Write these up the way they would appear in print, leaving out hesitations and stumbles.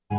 Va.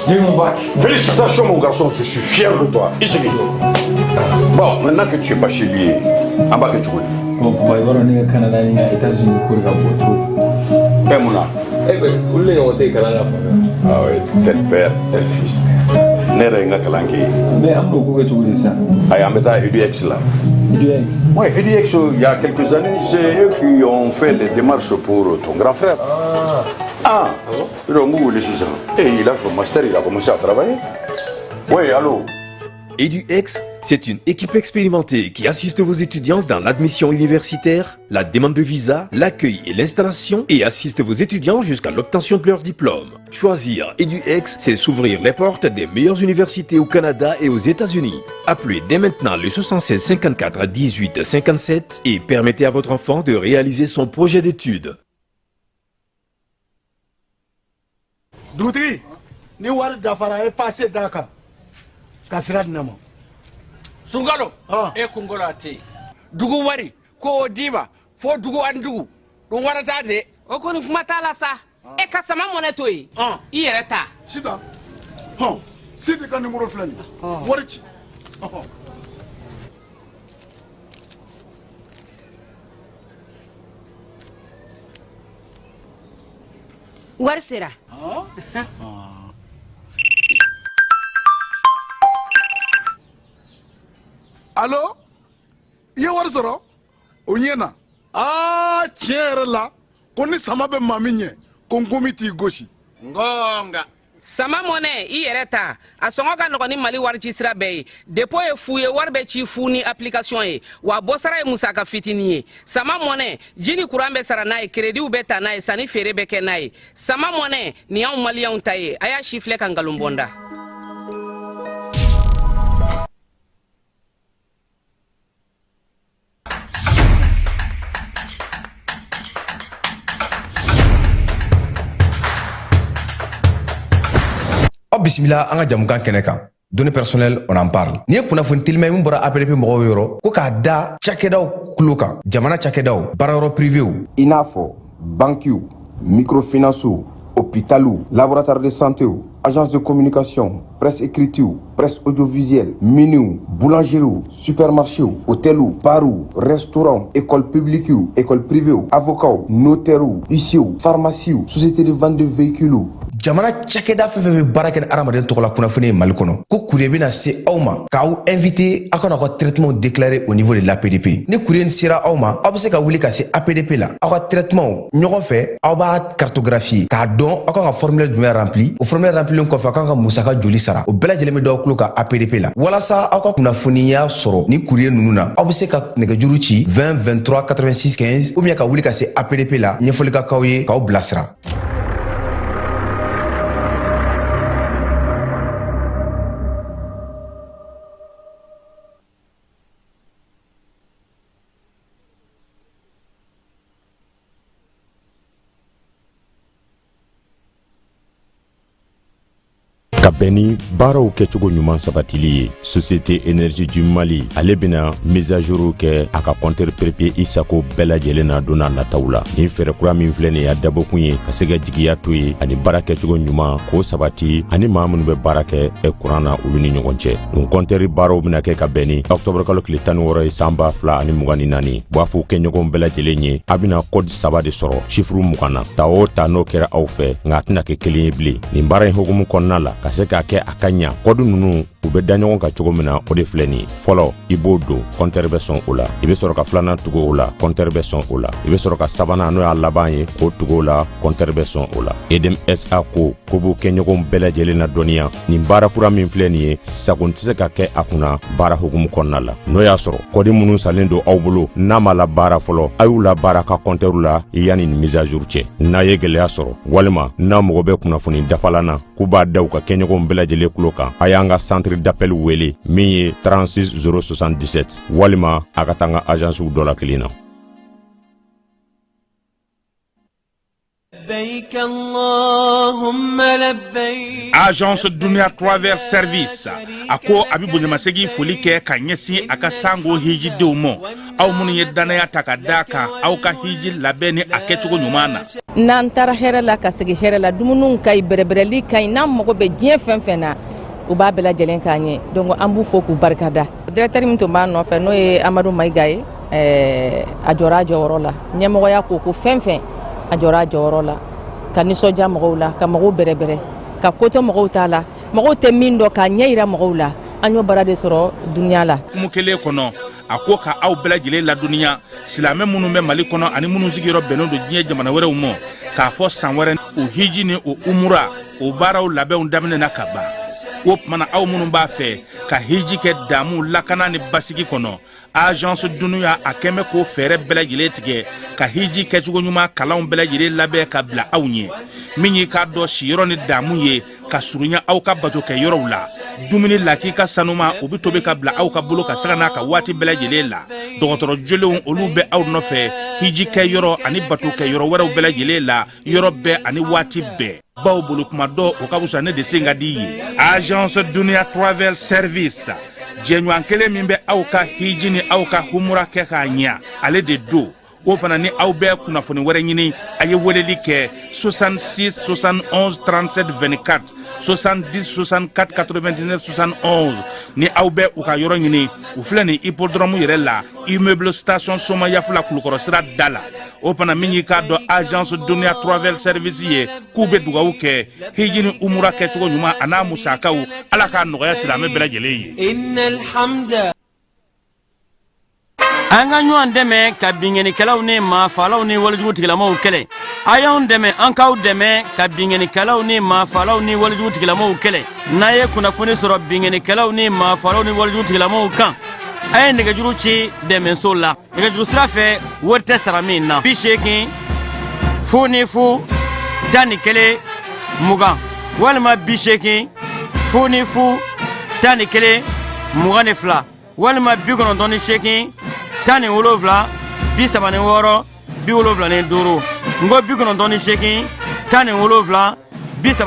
J'ai eu mon bac. Félicitations mon garçon, je suis fier de toi. Ici. Bon, maintenant que tu es bachelier, an b'a kɛ cogo di? Bon, papa, i b'a dɔn ne ka Canada ni ka États-Unis ko de ka bon trop. Eh mun na? Eh ben, olu de ɲɔgɔn tɛ yen kalan na faamuya. Ah oui, tel père, tel fils. Ne yɛrɛ ye n ka kalan kɛ yen. Mais an bɛn'o ko kɛ cogo di sisan? Ayi, an bɛ taa EDUX la. EDUX. Oui, EDUX, il y a quelques années, c'est eux qui ont fait les démarches pour ton grand frère. Ah. Ah, ah bon? Et il a son master, il a commencé à travailler. Oui, allô? EduX, c'est une équipe expérimentée qui assiste vos étudiants dans l'admission universitaire, la demande de visa, l'accueil et l'installation et assiste vos étudiants jusqu'à l'obtention de leur diplôme. Choisir EduX, c'est s'ouvrir les portes des meilleures universités au Canada et aux États-Unis. Appelez dès maintenant le 76 54 18 57 et permettez à votre enfant de réaliser son projet d'études. Dugutigi, ni wari dafara, e passe d'a kan ka sira di ne ma. Sunkalo, e kunkolo a tɛ yen. Dugu wari ko o d'i ma fo dugu ani dugu ɗum warata de. O kɔni kuma t'a la sa. E ka sama mɔnɛ to yen, i yɛrɛ ta. Sitan, hɔn, Sidi ka nimoro filɛ nin ye, wari ci. Wari sera. Alo, i ye wari sɔrɔ o ɲɛ na. Aa, tiɲɛ yɛrɛ la, ko ni sama bɛ maa min ɲɛ, ko nkomi t'i gosi. Ngonga. Sama mɔnɛ, i yɛrɛ ta, a sɔngɔ ka nɔgɔn ni Mali wari ci sira bɛɛ ye. Dépôt ye fu ye, wari bɛ ci fu ni application ye, wa bɔsara ye musaka fitinin ye. Sama mɔnɛ, ji ni kuran bɛ sara n'a ye, créditw bɛ ta n'a ye, sanni feere bɛ kɛ n'a ye. Sama mɔnɛ nin y'anw maliyɛnw ta ye. A y'a si filɛ ka nkalon bɔ n da. Aw bisimila an ka jamukan kɛnɛ kan, données personnelles, on en parle. Nin ye kunnafoni telima ye min bɔra APDP mɔgɔw yɔrɔ, ko k'a da cakɛdaw kulo kan, jamana cakɛdaw, baarayɔrɔ privéw, i n'a fɔ bankiw, microfinancew, hôpitaliw, laboratoire de santéw, agence de communication, presse écritew, presse audiovisuelle, miniw, boulangeriew, supermarchéw, hôteliw, barw, restaurant, école publiquew, école privéw, avocats, notairew, huissierw, pharmaciew, société de vente de véhicules. Jamana cakɛda fɛn fɛn bɛ baara kɛ ni hadamaden tɔgɔ la kunnafoni ye Mali kɔnɔ, ko courrier bɛna se aw ma k'aw invité aw kana aw ka traitement déclarer au niveau de l'APDP. Ni courrier sera aw ma, aw bɛ se ka wuli ka se APDP la, aw ka traitement ɲɔgɔn fɛ, aw b'a cartographier k'a dɔn aw kan ka formulaire jumɛn rempli. O formulaire remplilen kɔfɛ, aw kan ka musaka joli sara, o bɛɛ lajɛlen bɛ d'aw tulo kan APDP la. Walasa aw ka kunnafoniya sɔrɔ ni courrier ninnu na, aw bɛ se ka nɛgɛjuru ci 20 23 86 15 ou bien ka wuli ka se APDP la, ɲɛfɔli ka k'aw ye k'aw bilasira. Ka bɛn ni baaraw kɛcogo ɲuman sabatili ye, Société Énergie du Mali ale bɛna mise à jour kɛ a ka compteur prépayé i sago bɛɛ lajɛlen na don n'a nataw la. Nin fɛɛrɛ kura min filɛ nin y'a dabɔkun ye ka se ka jigiya to ye ani baara kɛcogo ɲuman k'o sabati ani maa minnu bɛ baara kɛ kuran na, olu ni ɲɔgɔn cɛ. Nin compteur baaraw bɛna kɛ ka bɛn ni octobre kalo tile 16 ye san 2024. B'a fɔ kɛɲɔgɔn bɛɛ lajɛlen ye, a bɛna code saba de sɔrɔ chiffre 20 na, ta o ta n'o kɛra aw fɛ, nka a tɛna kɛ kelen ye bilen. Nin baara in hukumu kɔnɔna la, ka se k'a kɛ a ka ɲa, code ninnu U bɛ da ɲɔgɔn kan cogo min na, o de filɛ nin ye. Fɔlɔ, i b'o don, kɔntɛri bɛ sɔn o la. I bɛ sɔrɔ ka filanan tugu o la, kɔntɛri bɛ sɔn o la. I bɛ sɔrɔ ka sabanan, n'o y'a laban ye, k'o tugu o la, kɔntɛri bɛ sɔn o la. Edem SA ko ko b'u kɛɲɔgɔnw bɛɛ lajɛlen ladɔnniya nin baara kura min filɛ nin ye, sagon tɛ se ka kɛ a kunna baara hukumu kɔnɔna la. N'o y'a sɔrɔ kɔdi minnu salen don aw bolo n'a ma labaara fɔlɔ, a y'u labaara ka kɔntɛriw la yanni nin mise à jour cɛ. N'a ye gɛlɛya sɔrɔ walima n'a mago bɛ kunnafoni dafalan na, k'u b'a da u ka kɛɲɔgɔnw bɛɛ lajɛlen tulo kan, a y'an ka centre d'appel wele min ye 36 077, walima a ka taa an ka agencew dɔ la kelen na. Agence Dunia Travel Service a ko a bɛ bonyamasegin foli kɛ ka ɲɛsin a ka sango hijidenw ma, aw minnu ye dannaya ta ka d'a kan aw ka hiji labɛn ni a kɛcogo ɲuman na. N'an taara hɛrɛ la ka segin hɛrɛ la, dumuniw ka ɲi, bɛrɛbɛrɛli ka ɲi, n'an mago bɛ diɲɛ fɛn fɛn na, u b'a bɛɛ lajɛlen k'an ye. Donc an b'u fo k'u barikada. Directeur min tun b'a nɔfɛ, n'o ye Amadu Mayiga ye, a jɔra a jɔyɔrɔ la. Ɲɛmɔgɔya ko ko fɛn fɛn, a jɔra a jɔyɔrɔ la ka nisɔndiya mɔgɔw la, ka mɔgɔw bɛrɛbɛrɛ, ka kotɔ mɔgɔw t'a la, mɔgɔw tɛ min dɔn k'a ɲɛ yira mɔgɔw la. An y'o baara de sɔrɔ dunuya la. Kumu kelen kɔnɔ, a ko ka aw bɛɛ lajɛlen ladɔnniya, silamɛ minnu bɛ Mali kɔnɔ ani minnu sigiyɔrɔ bɛnnen don diɲɛ jamana wɛrɛw ma, k'a fɔ san wɛrɛ o hiji ni o umura o baaraw labɛnw daminɛna ka ban. O tuma na, aw minnu b'a fɛ ka hiji kɛ damu, lakana ni basigi kɔnɔ, Agence Dunuya a kɛn bɛ k'o fɛɛrɛ bɛɛ lajɛlen tigɛ ka hiji kɛcogo ɲuman kalanw bɛɛ lajɛlen labɛn ka bila aw ɲɛ. Min y'i k'a dɔn siyɔrɔ ni damu ye ka surunya aw ka bato kɛ yɔrɔw la, dumuni lakika sanuma o bɛ tobi ka bila aw ka bolo ka sanga n'a ka waati bɛɛ lajɛlen la. Dɔgɔtɔrɔ jolenw olu bɛ aw nɔfɛ hiji kɛ yɔrɔ ani bato kɛ yɔrɔ wɛrɛw bɛɛ lajɛlen la, yɔrɔ bɛɛ ani waati bɛɛ. Baw bolo kuma dɔ o ka fisa ne de sen ka di ye. Agence Dunia Travel Service, jɛɲɔgɔn kelen min bɛ aw ka hiji ni aw ka humura kɛ k'a ɲɛ, ale de don. O fana ni aw bɛ kunnafoni wɛrɛ ɲini, a ye weleli kɛ 66 71 37 24, 70 64 99 71. Ni aw bɛ u ka yɔrɔ ɲini, u filɛ nin hippodrome yɛrɛ la, immeuble station Somayafula, Kulukɔrɔ sira da la. O fana min y'i k'a dɔn Agence Dunia Travel Service ye, k'u bɛ dugawu kɛ hiji ni umura kɛcogo ɲuman a n'a musakaw, Ala k'a nɔgɔya silamɛ bɛɛ lajɛlen ye. An ka ɲɔgɔn dɛmɛ ka binkannikɛlaw ni maafaalaw ni walejugu tigilamaw kɛlɛ. A y'anw dɛmɛ, an k'aw dɛmɛ ka binkannikɛlaw ni maafaalaw ni walejugu tigilamaw kɛlɛ. N'a ye kunnafoni sɔrɔ binkannikɛlaw ni maafaalaw ni walejugu tigilamaw kan, a ye nɛgɛjuru ci dɛmɛso la nɛgɛjuru sira fɛ, wari tɛ sara min na: 80 00 11 20, walima 80 00 11 22, walima 98 17 36 75. N ko 98 17 36 45.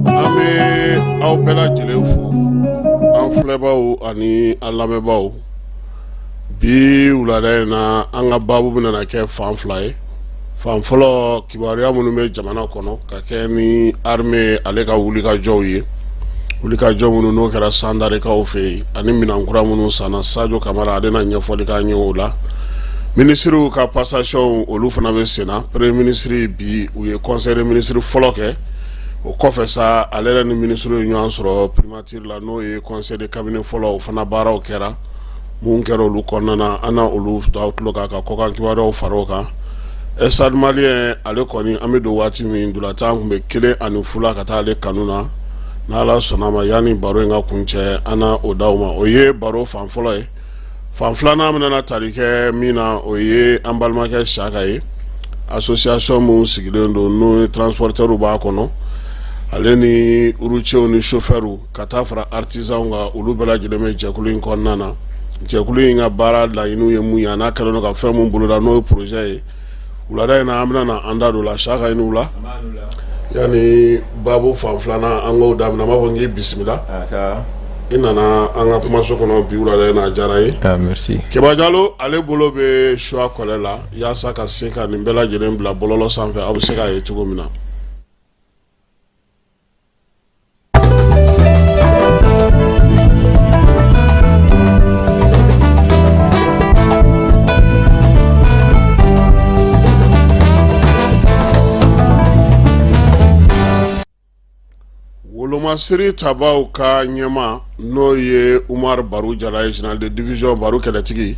An bɛ aw bɛɛ lajɛlen fo, an filɛbaw ani an lamɛnbaaw. Bi wulada in na, an ka baabu bɛna kɛ fan fila ye. Fan fɔlɔ, kibaruya minnu bɛ jamana kɔnɔ ka kɛ ni armée ale ka wulikajɔw ye. Wulikajɔ minnu n'o kɛra Sandarekaw fɛ yen ani minɛnkura minnu sanna, Sajo Kamara ale na ɲɛfɔli k'an ye o la. Minisiriw ka passation olu fana bɛ senna. Premier ministre bi u ye conseil des ministres fɔlɔ kɛ, o kɔfɛ sa ale yɛrɛ ni minisiriw ye ɲɔgɔn sɔrɔ primature la, n'o ye conseil de cabinet fɔlɔ, o fana baaraw kɛra. Mun kɛra olu kɔnɔna na, an na olu da aw tulo kan ka kɔkan kibaruyaw fara o kan. Stade Malien ale kɔni, an bɛ don waati min, ntolatan tun bɛ 1-0 la ka taa ale kanu na. N'Ala sɔnna ma, yanni baro in ka kuncɛ, an na o d'aw ma. O ye baro fan fɔlɔ ye. Fan filanan bɛna tali kɛ min na, o ye an balimakɛ Saka ye. Association min sigilen don, n'o ye transporteurs b'a kɔnɔ, ale ni routiers ni chauffeurs ka taa fara artisans kan, olu bɛɛ lajɛlen bɛ jɛkulu in kɔnɔna na. Jɛkulu in ka baara laɲiniw ye mun ye, a n'a kɛlen don ka fɛn mun boloda, n'o ye projet ye, wulada in na an bɛna na an da don la. Saka, i ni wula. Yanni baabu fan filanan an k'o daminɛ, an b'a fɔ n k'i bisimila. I nana an ka kumaso kɔnɔ bi wulada in na, a diyara n ye. Ah, merci. Keba Jalo ale bolo bɛ suwa kɔlɛ la yaasa ka se ka nin bɛɛ lajɛlen bila bɔlɔlɔ sanfɛ, aw bɛ se k'a ye cogo min na. Wolomasiri tabaw ka ɲɛmaa, n'o ye Umaru Baru Jara ye, général de division Baru kɛlɛtigi,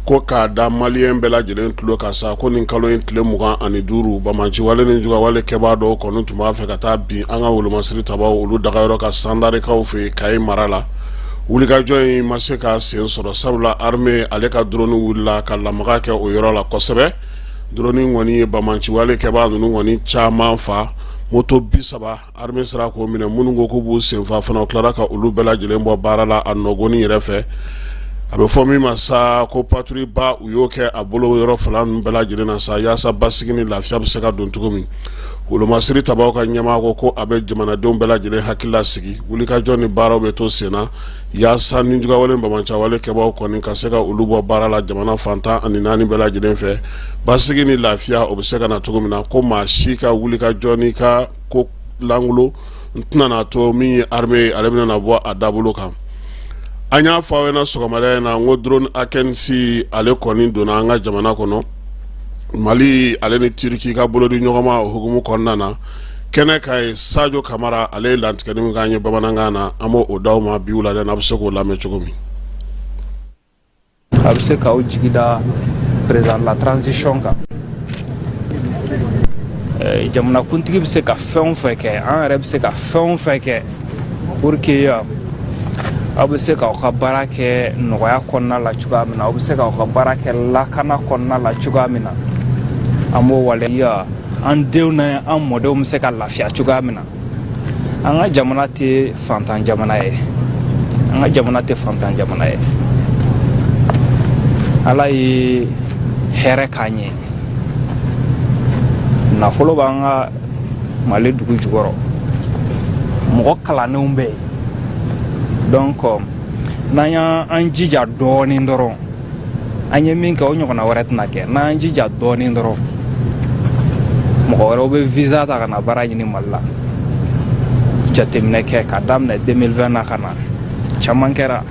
ko k'a da maliyɛn bɛɛ lajɛlen tulo kan sa ko nin kalo in tile 25, banbaanciwale ni jugawale kɛbaa dɔw kɔni tun b'a fɛ ka taa bin an ka wolomasiri tabaw olu dagayɔrɔ kan Sandarekaw fɛ yen Kayi mara la. Wulikajɔ in ma se ka sen sɔrɔ, sabula armée ale ka drone wulila ka lamaga kɛ o yɔrɔ la kosɛbɛ. Drone kɔni ye banbaanciwale kɛbaa ninnu kɔni caman fa, moto 30 armée sera k'o minɛ. Minnu ko k'u b'u senfa fana, u tilara ka olu bɛɛ lajɛlen bɔ baara la a nɔgɔni yɛrɛ fɛ. A bɛ fɔ min ma sa ko patrouille ba, u y'o kɛ a bolo yɔrɔ fila ninnu bɛɛ lajɛlen na sa, yaasa basigi ni lafiya bɛ se ka don cogo min. Wolomasiri tabaw ka ɲɛmaa ko ko a bɛ jamanadenw bɛɛ lajɛlen hakili lasigi, wulikajɔ ni baaraw bɛ to sen na yaasa nijugawale banbaanciwale kɛbaaw kɔni ka se ka olu bɔ baara la jamana fan 14 bɛɛ lajɛlen fɛ, basigi ni lafiya o bɛ se ka na cogo min na. Ko maa si ka wulikajɔ n'i ka ko lankolon n tɛna n'a to min ye armée ye, ale bɛna na bɔ a dabolo kan. An y'a fɔ aw ɲɛna sɔgɔmada in na n ko drone Akinci ale kɔni donna an ka jamana kɔnɔ. Mali ale ni Turquie ka bolodi ɲɔgɔnma o hukumu kɔnɔna na, kɛnɛ kan ye, Sajo Kamara ale ye lantigɛli min k'an ye bamanankan na, an b'o d'aw ma bi wulada in na, a bɛ se k'o lamɛn cogo min. A bɛ se k'aw jigi da président de la transition kan. Jamanakuntigi bɛ se ka fɛn o fɛn kɛ, an yɛrɛ bɛ se ka fɛn o fɛn kɛ pour que aw bɛ se k'aw ka baara kɛ nɔgɔya kɔnɔna la cogoya min na, aw bɛ se k'aw ka baara kɛ lakana kɔnɔna la cogoya min na, an b'o waleya. An denw na an mɔdenw bɛ se ka lafiya cogoya min na. An ka jamana tɛ fantan jamana ye, an ka jamana tɛ fantan jamana ye. Ala ye hɛrɛ k'an ye, nafolo b'an ka Mali dugu jukɔrɔ, mɔgɔ kalannenw bɛ yen. Donc n'an y'an jija dɔɔnin dɔrɔn, an ye min kɛ, o ɲɔgɔnna wɛrɛ tɛna kɛ. N'an y'an jija dɔɔnin dɔrɔn, mɔgɔ wɛrɛw bɛ visa ta ka na baara ɲini Mali la. Jateminɛ kɛ ka daminɛ 2020 na ka na, caman kɛra,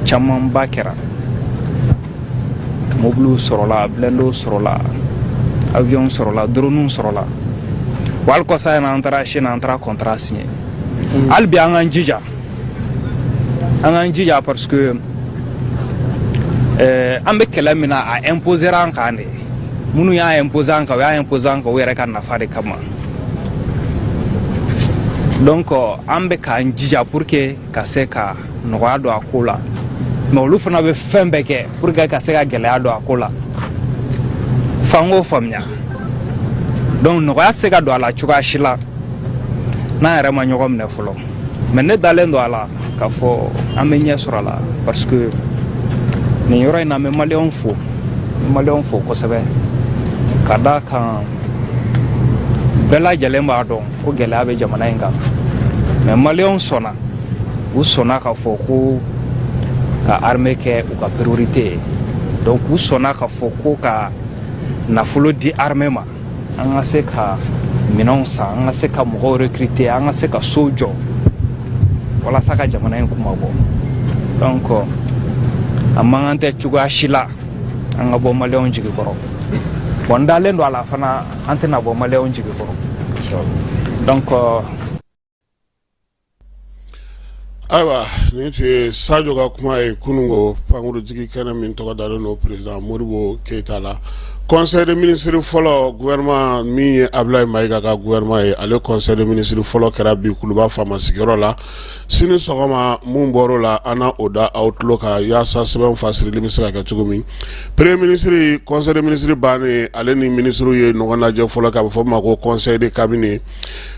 camanba kɛra. Mobiliw sɔrɔla, blindéw sɔrɔla, avion sɔrɔla, drone sɔrɔla. Wa hali kɔsa in na, an taara Chine, an taara contrat signé. Hali bi an k'an jija, an k'an jija, parce que an bɛ kɛlɛ min na, a imposera an kan de. Minnu y'a imposer an kan, u y'a imposer an kan u yɛrɛ ka nafa de kama. Donc an bɛ k'an jija pour que ka se ka nɔgɔya don a ko la, mais olu fana bɛ fɛn bɛɛ kɛ pour que ka se ka gɛlɛya don a ko la. F'an k'o faamuya. Donc nɔgɔya tɛ se ka don a la cogoya si la n'an yɛrɛ ma ɲɔgɔn minɛ fɔlɔ. Mais ne dalen don a la k'a fɔ an bɛ ɲɛ sɔrɔ a la, parce que nin yɔrɔ in na, n bɛ maliyɛnw fo, n bɛ maliyɛnw fo kosɛbɛ, ka d'a kan bɛɛ lajɛlen b'a dɔn ko gɛlɛya bɛ jamana in kan. Mais maliyɛnw sɔnna, u sɔnna k'a fɔ ko ka armée kɛ u ka priorité ye. Donc u sɔnna k'a fɔ ko ka nafolo di armée ma, an ka se ka minɛnw san, an ka se ka mɔgɔw recruter, an ka se ka sow jɔ. walasa ka jamana in kunmabɔ. Donc a man kan tɛ cogoya si la an ka bɔ maliyɛnw jigi kɔrɔ. Bon, n dalen don a la fana, an tɛna bɔ maliyɛnw jigi kɔrɔ. Donc Ayiwa, nin tun ye Sajo ka kuma ye kununko pankurujigi kɛnɛ min tɔgɔ dalen don président Modibo Keyita la. Conseil des ministres fɔlɔ, gouvernement min ye Abdoulaye Maïga ka gouvernement ye, ale conseil des ministres fɔlɔ kɛra bi Kuluba faama sigiyɔrɔ la. Sini sɔgɔma, mun bɔr'o la, an na o da aw tulo kan yaasa sɛbɛn fasirili bɛ se ka kɛ cogo min. Premier ministre, conseil des ministres bannen, ale ni ministres ye ɲɔgɔn lajɛ fɔlɔ kɛ, a bɛ fɔ min ma ko conseil de cabinet.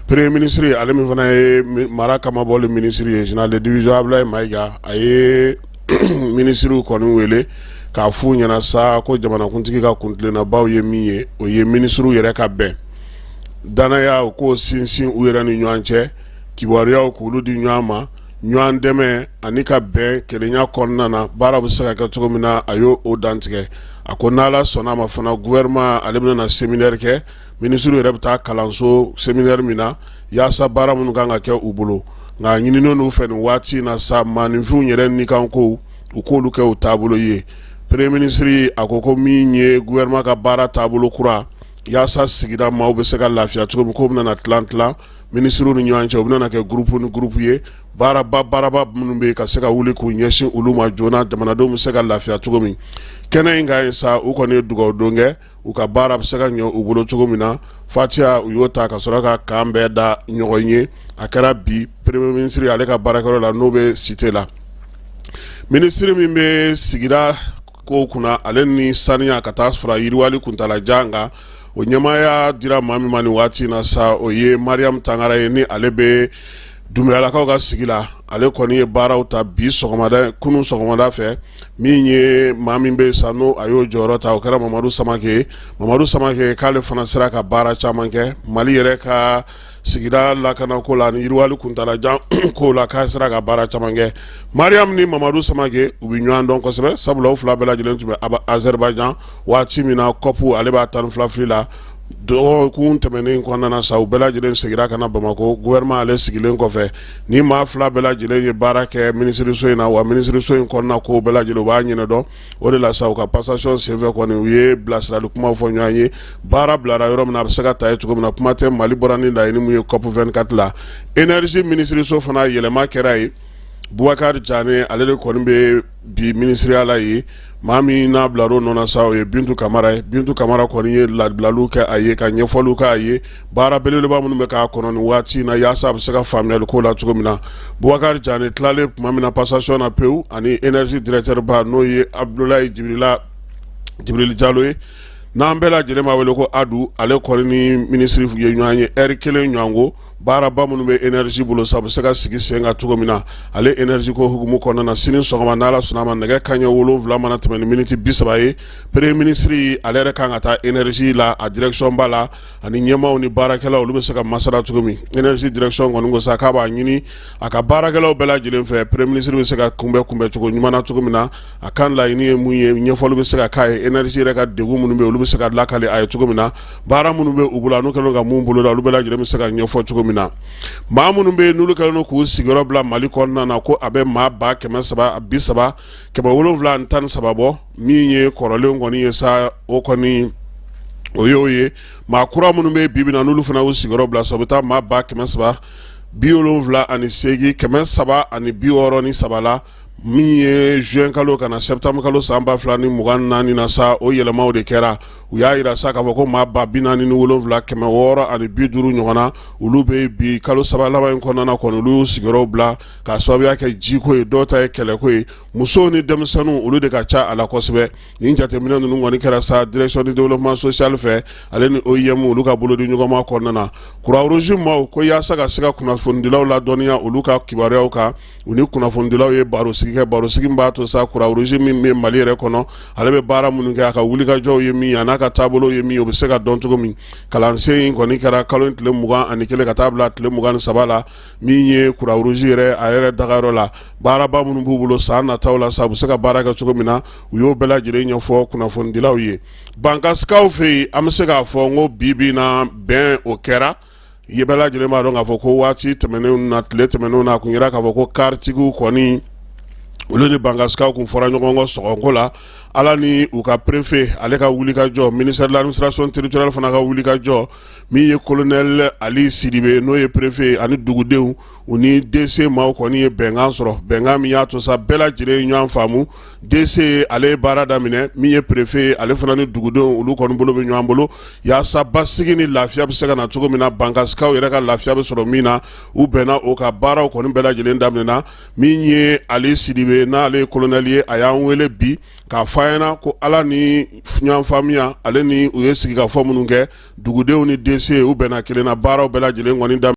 Premier ministre, ale min fana ye mara kamabɔli ministre ye, général de division Abdoulaye Maïga, a ye ministres kɔni wele k'a f'u ɲɛna sa ko jamanakuntigi ka kuntilennabaw ye min ye, o ye ministres yɛrɛ ka bɛn, danaya, u k'o sinsin u yɛrɛ ni ɲɔgɔn cɛ, kibaruyaw k'olu di ɲɔgɔn ma, ɲɔgɔn dɛmɛ ani ka bɛn kelenya kɔnɔna na, baara bɛ se ka kɛ cogo min na. A y'o dantigɛ. A ko n'Ala sɔnna a ma fana, gouvernement ale bɛna na séminaire kɛ, minisiriw yɛrɛ bɛ taa kalanso séminaire min na yaasa baara minnu kan ka kɛ u bolo. Nka ɲininen n'u fɛ nin waati in na sa, maaninfinw yɛrɛ nikankow, u k'olu kɛ u taabolo ye. Premier ministre a ko ko min ye gouvernement ka baara taabolo kura yaasa sigida maaw bɛ se ka lafiya cogo min, k'o bɛna na tilan tilan minisiriw ni ɲɔgɔn cɛ, u bɛna kɛ groupe ni groupe ye, baaraba baaraba minnu bɛ yen ka se ka wuli k'u ɲɛsin olu ma joona, jamanadenw bɛ se ka lafiya cogo min. Kɛnɛ in kan yen sa, u kɔni ye dugawu don kɛ u ka baara bɛ se ka ɲɛ u bolo cogo min na. Fatiya, u y'o ta ka sɔrɔ ka kan bɛɛ da ɲɔgɔn ye. A kɛra bi premier ministre ale ka baarakɛyɔrɔ la, n'o bɛ cité la. Minisiri min bɛ sigida kow kunna, ale ni saniya ka taa fara yiriwali kuntalajan kan, o ɲɛmaaya dira maa min ma nin waati in na sa, o ye Mariam Tangara ye, ni ale bɛ Dunbiyalakaw ka sigi la. Ale kɔni ye baaraw ta bi sɔgɔmada, kunun sɔgɔmada fɛ. Min ye maa min bɛ sa, n'o a y'o jɔyɔrɔ ta, o kɛra Mamadu Samakɛ. Mamadu Samakɛ k'ale fana sera ka baara caman kɛ Mali yɛrɛ ka sigida lakanako la ni yiriwali kuntalajan ko la, k'a sera ka baara caman kɛ. Mariam ni Mamadu Samakɛ, u bɛ ɲɔgɔn dɔn kosɛbɛ, sabula u fila bɛɛ lajɛlen tun bɛ Azerbaïdjan waati min na COP ale b'a 12 fili la. Dɔgɔkun tɛmɛnen kɔnɔna sa, u bɛɛ lajɛlen seginna ka na Bamakɔ gouvernement ale sigilen kɔfɛ. Ni maa fila bɛɛ lajɛlen ye baara kɛ minisiriso in na, wa minisiriso in kɔnɔna ko bɛɛ lajɛlen u b'a ɲɛdɔn. O de la sa, u ka passation senfɛ kɔni, u ye bilasirali kumaw fɔ ɲɔgɔn ye, baara bilara yɔrɔ min na, a bɛ se ka ta yen cogo min na. Kuma tɛ Mali bɔra ni laɲini min ye COP 24 la. Énergie minisiriso fana, yɛlɛma kɛra yen. Bubakari Jane, ale de kɔni bɛ bi minisiriya la yen. Maa min n'a bilar'o nɔ na sa, o ye Bintu Kamara ye. Bintu Kamara kɔni ye labilaliw kɛ a ye, ka ɲɛfɔliw kɛ a ye, baara belebeleba minnu bɛ k'a kɔnɔ nin waati in na, yaasa a bɛ se ka faamuyali ko la cogo min na. Bubakari Jane tilalen tuma min na passation na pewu, ani énergie directeur ba, n'o ye Abudulayi Jibirila Jibirili Jalo ye, n'an bɛɛ lajɛlen b'a wele ko Adu, ale kɔni ni minisiri ye ɲɔgɔn ye ɛri kelen ɲɔgɔn ko baaraba minnu bɛ énergie bolo sa, bɛ se ka sigi sen kan cogo min na, ale énergie ko hukumu kɔnɔna na. Sini sɔgɔma, n'Ala sɔnna a ma, nɛgɛ kanɲɛ 7 mana tɛmɛ ni miniti 30 ye, premier ministre ale yɛrɛ kan ka taa énergie la, a direction ba la, ani ɲɛmaaw ni baarakɛlaw, olu bɛ se ka masala cogo min. Énergie direction kɔni ko sa k'a b'a ɲini a ka baarakɛlaw bɛɛ lajɛlen fɛ, premier ministre bɛ se ka kunbɛn kunbɛncogo ɲuman na cogo min na, a kan laɲini ye mun ye, ɲɛfɔli bɛ se ka k'a ye, énergie yɛrɛ ka degun minnu bɛ yen, olu bɛ se ka lakali a ye cogo min na, baara minnu bɛ u bolo a n'u kɛlen ka mun boloda, olu bɛɛ lajɛlen bɛ se ka ɲɛfɔ cogo min na. Maa minnu bɛ yen, n'olu kɛlen don k'u sigiyɔrɔ bila Mali kɔnɔna na, ko a bɛ maa 330 713 bɔ. Min ye kɔrɔlen kɔni ye sa, o kɔni o y'o ye. Maa kura minnu bɛ bi bi na, n'olu fana y'u sigiyɔrɔ bila sa, u bɛ taa maa 378 363 la. Min ye juin kalo ka na septembre kalo san 2024 na sa, o yɛlɛmaw de kɛra. U y'a jira sa k'a fɔ ko maa 47 650 ɲɔgɔn na, olu bɛ bi kalo saba laban in kɔnɔna kɔni, olu y'u sigiyɔrɔw bila k'a sababuya kɛ jiko ye, dɔw ta ye kɛlɛko ye. Musow ni denmisɛnninw, olu de ka ca a la kosɛbɛ. Nin jateminɛ ninnu kɔni kɛra sa direction du développement social fɛ, ale ni OIM, olu ka bolodi ɲɔgɔnma kɔnɔna na. Croix-Rouge maaw ko yaasa ka se ka kunnafonidilaw ladɔnniya olu ka kibaruyaw kan, u ni kunnafonidilaw ye barosigi kɛ, barosigi b'a to sa Croix-Rouge min bɛ Mali yɛrɛ kɔnɔ, ale bɛ baara minnu kɛ, a ka wulikajɔw ye min ye, a n'a ka taabolo ye min ye, o bɛ se ka dɔn cogo min. Kalansen in kɔni kɛra kalo in tile 21 ka taa bila tile 23 la, min ye Croix-Rouge yɛrɛ a yɛrɛ dagayɔrɔ la. Baaraba minnu b'u bolo san nataw la sa, u bɛ se ka baara kɛ cogo min na, u y'o bɛɛ lajɛlen ɲɛfɔ kunnafonidilaw ye. Bankasikaw fɛ yen, an bɛ se k'a fɔ n ko bi bi na bɛn o kɛra. Ye bɛɛ lajɛlen b'a dɔn k'a fɔ ko waati tɛmɛnenw na, tile tɛmɛnenw na, a kun yira k'a fɔ ko karitigiw kɔni, olu ni Bankasikaw kun fɔra ɲɔgɔn kɔ sɔngɔko la. Ala ni u ka préfet, ale ka wulikajɔ, ministère de l'administration territoriale fana ka wulikajɔ, min ye colonel Ali Sidibe, n'o ye préfet, ani dugudenw, u ni DC maaw kɔni ye bɛnkan sɔrɔ, bɛnkan min y'a to sa bɛɛ lajɛlen ye ɲɔgɔn faamu. DC, ale ye baara daminɛ. Min ye préfet, ale fana ni dugudenw, olu kɔni bolo bɛ ɲɔgɔn bolo yaasa basigi ni lafiya bɛ se ka na cogo min na, Bankasikaw yɛrɛ ka lafiya bɛ sɔrɔ min na. U bɛnna o ka baaraw kɔni bɛɛ lajɛlen daminɛna. Min ye Ali Sidibe, n'ale ye colonel ye, a y'an wele bi k'a fɔ an ɲɛna ko Ala ni ɲɔgɔn faamuya, ale ni u ye sigikafɔ minnu kɛ, dugudenw ni DC, u bɛnna kelen na, baaraw bɛɛ lajɛlen kɔni daminɛ.